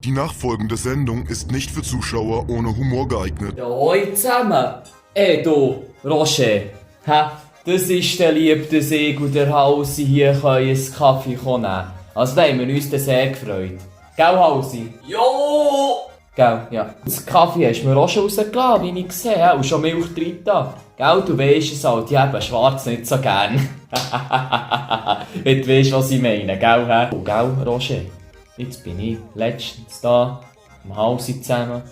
Die nachfolgende Sendung ist nicht für Zuschauer ohne Humor geeignet. Ja, hoi zusammen. Du, Roger. Das ist der lieb, dass ich und der Hausi hier einen Kaffee nehmen können. Also da haben wir uns dann sehr gefreut. Gell, Hausi? Jo! Gell, ja. Das Kaffee hast du mir auch schon rausgelassen, wie ich gesehen habe. Und schon Milch drin da. Gell, du weisst es halt, ich habe schwarz nicht so gern. Du weisst, was ich meine, gell? Oh, gell, Roger? Jetzt bin ich letztens da, im Hausi zusammen.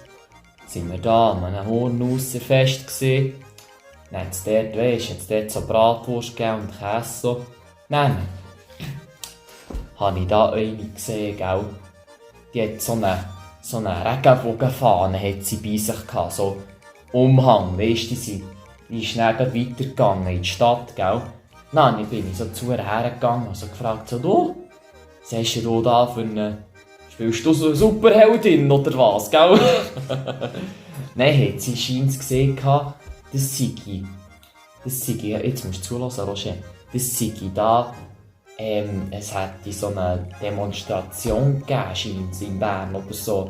Sind wir da an einem Hornhausserfest gsi. Dann hat es dort, weisst, hat's dort so Bratwurst gegeben und Käse so. Dann habe ich da eine gesehen, gell? Die hat so eine Regenbogenfahne hat sie bei sich gehabt, so Umhang, weisst du, die ist dann weitergegangen in die Stadt, gell? Dann bin ich so zu ihr hergegangen und so gefragt, so, du, was hast du da für eine... Spielst du so eine Superheldin oder was, gell? Nein, hat sie scheint gesehen, das sei, jetzt musst du zulassen, Roger, das sei da, es hätte so eine Demonstration gegeben, scheint in Bern oder so,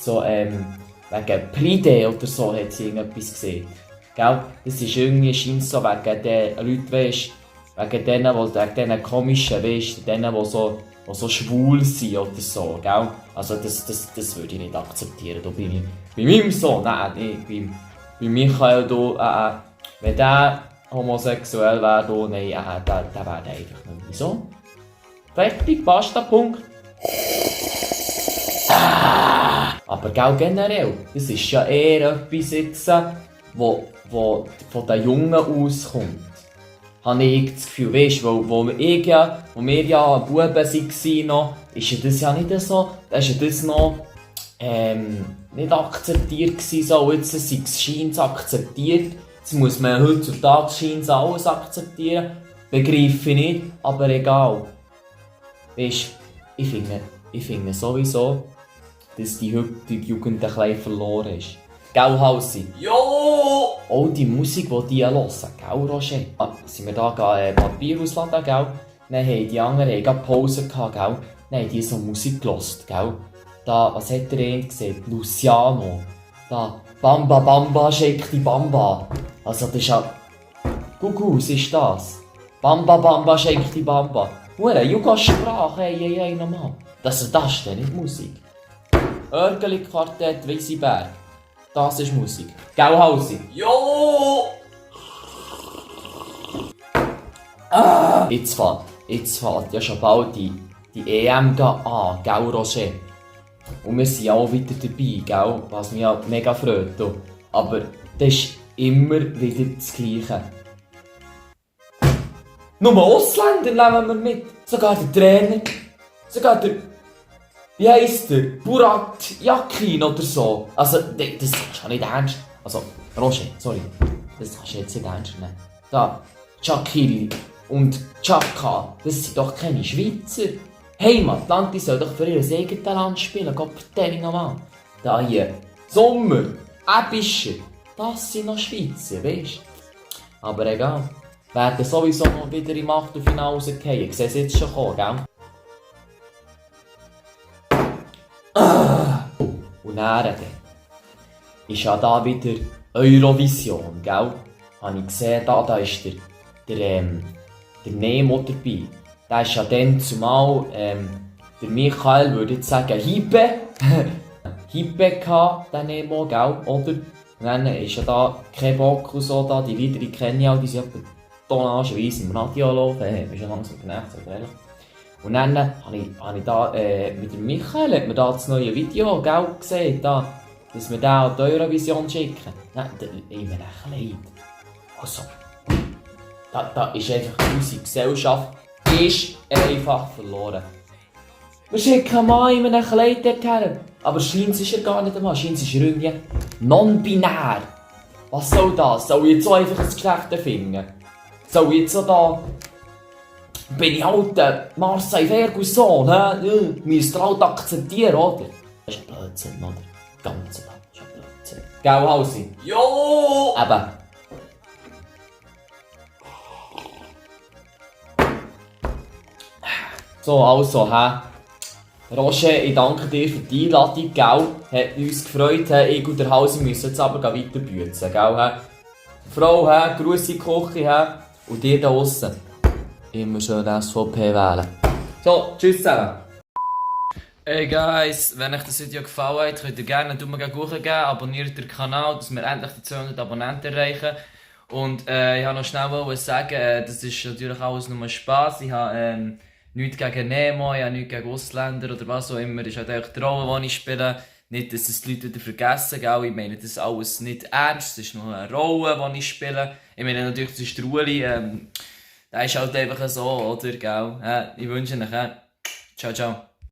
wegen Pride oder so hat sie irgendetwas gesehen, gell? Das ist irgendwie, scheint so wegen den Leuten, weisst, wegen denen komischen, weisst, denen, die so schwul sind oder so, gell? Also das würde ich nicht akzeptieren, da bin ich, bei meinem Sohn, nein, bei Michael, da, wenn der homosexuell wäre, nein, der wäre einfach nicht. Wieso? Fertig, basta, Punkt. Aber gell, generell, das ist ja eher etwas jetzt, wo von den Jungen auskommt. Habe ich das Gefühl, weißt, wo wir ja Buben waren noch, ist ja das ja nicht so, da ist ja das noch nicht akzeptiert gewesen, so, jetzt sei es scheint akzeptiert, jetzt muss man heutzutage scheint alles akzeptieren, begreife ich nicht, aber egal. Weißt, ich finde sowieso, dass die heutige Jugend ein bisschen verloren ist. Gell, Hausi? Jo! Auch die Musik, die die hören, gell, Roger? Sind wir da Papier ausladen, gell? Dann haben die anderen Pause gehabt, gell? Dann haben die so Musik gehört, gell? Da, was hat der eine gesehen? Luciano. Da, Bamba Bamba, shake die Bamba. Also das ist ja... Gugu, was ist das? Bamba Bamba, shake die Bamba. Hure, Jugendsprache, hey, nochmal. Das ist denn nicht Musik. Örgeli-Quartett, Weissenberg. Das ist Musik. Gell, Hausi? Jo! Jetzt fährt ja schon bald die EM an, gell, Roger? Und wir sind auch wieder dabei, gell? Was mich ja mega freut. Aber das ist immer wieder das Gleiche. Nur Ausländer nehmen wir mit. Sogar der Trainer. Sogar der... Wie heisst der? Burak Yakin oder so. Also, das kannst du nicht ernst... Also, Roger, sorry. Das kannst du jetzt nicht ernst nehmen. Da, Shaqiri und Chaka, das sind doch keine Schweizer. Heimatland, die soll doch für ihr eigenes Land spielen. Gott vertelle nochmal. Da hier, Sommer, Ebischer, das sind noch Schweizer, weisst du? Aber egal. Werden sowieso noch wieder im Achtelfinale rausgehen. Ich sehe es jetzt schon kommen, gell? Und dann ist ja da wieder Eurovision, gell? Habe ich gesehen, da ist der Nemo dabei. Der ist ja dann zumal, der Michael würde jetzt sagen, Hippe. Hippe gehabt, der Nemo, gell, oder? Und dann ist ja da kein Bock und so, da, die Lieder, die kenne ich auch, die sind etwa tonnageweise im Radio laufen, ist ja langsam genervt, ehrlich. Und dann habe ich da, mit dem Michael, hat man da das neue Video, gell, gesehen, da, dass wir den an die Eurovision schicken. Nein, ich mir echt leid. Also, da ist einfach unsere Gesellschaft, ist einfach verloren. Wir schicken einen Mann in einem Kleid dorthin. Aber scheint ist er gar nicht einmal. Scheint ist er irgendwie non-binär. Was soll das? Soll ich jetzt so einfach ein Geschlecht finden? Soll ich jetzt so da... Bin ich halt Marseille Ferguson, hä? Müsst ihr halt akzeptieren, oder? Das ist ein Blödsinn, oder? Ganz ein Blödsinn. Gell, Hausi? Jo! Eben. So, also, hä? Roger, ich danke dir für die Einladung, gell? Hat uns gefreut, ich und der Hausi müssen jetzt aber weiter büzen, gell? Frau, Gruß in die Küche, und dir da draussen immer schön SVP wählen. So, tschüss zusammen. Hey guys, wenn euch das Video gefallen hat, könnt ihr gerne einen Daumen geben, abonniert den Kanal, dass wir endlich die 200 Abonnenten erreichen. Und ich wollte noch schnell sagen, das ist natürlich alles nur Spass. Ich habe nichts gegen Nemo, ich habe nichts gegen Ausländer oder was auch immer. Es ist halt einfach die Rolle, die ich spiele. Nicht, dass es die Leute wieder vergessen, gell? Ich meine das ist alles nicht ernst, es ist nur eine Rolle, die ich spiele. Ich meine natürlich, das ist der Uli, der ist halt einfach so, oder? Gell? Ich wünsche euch, ciao, ciao.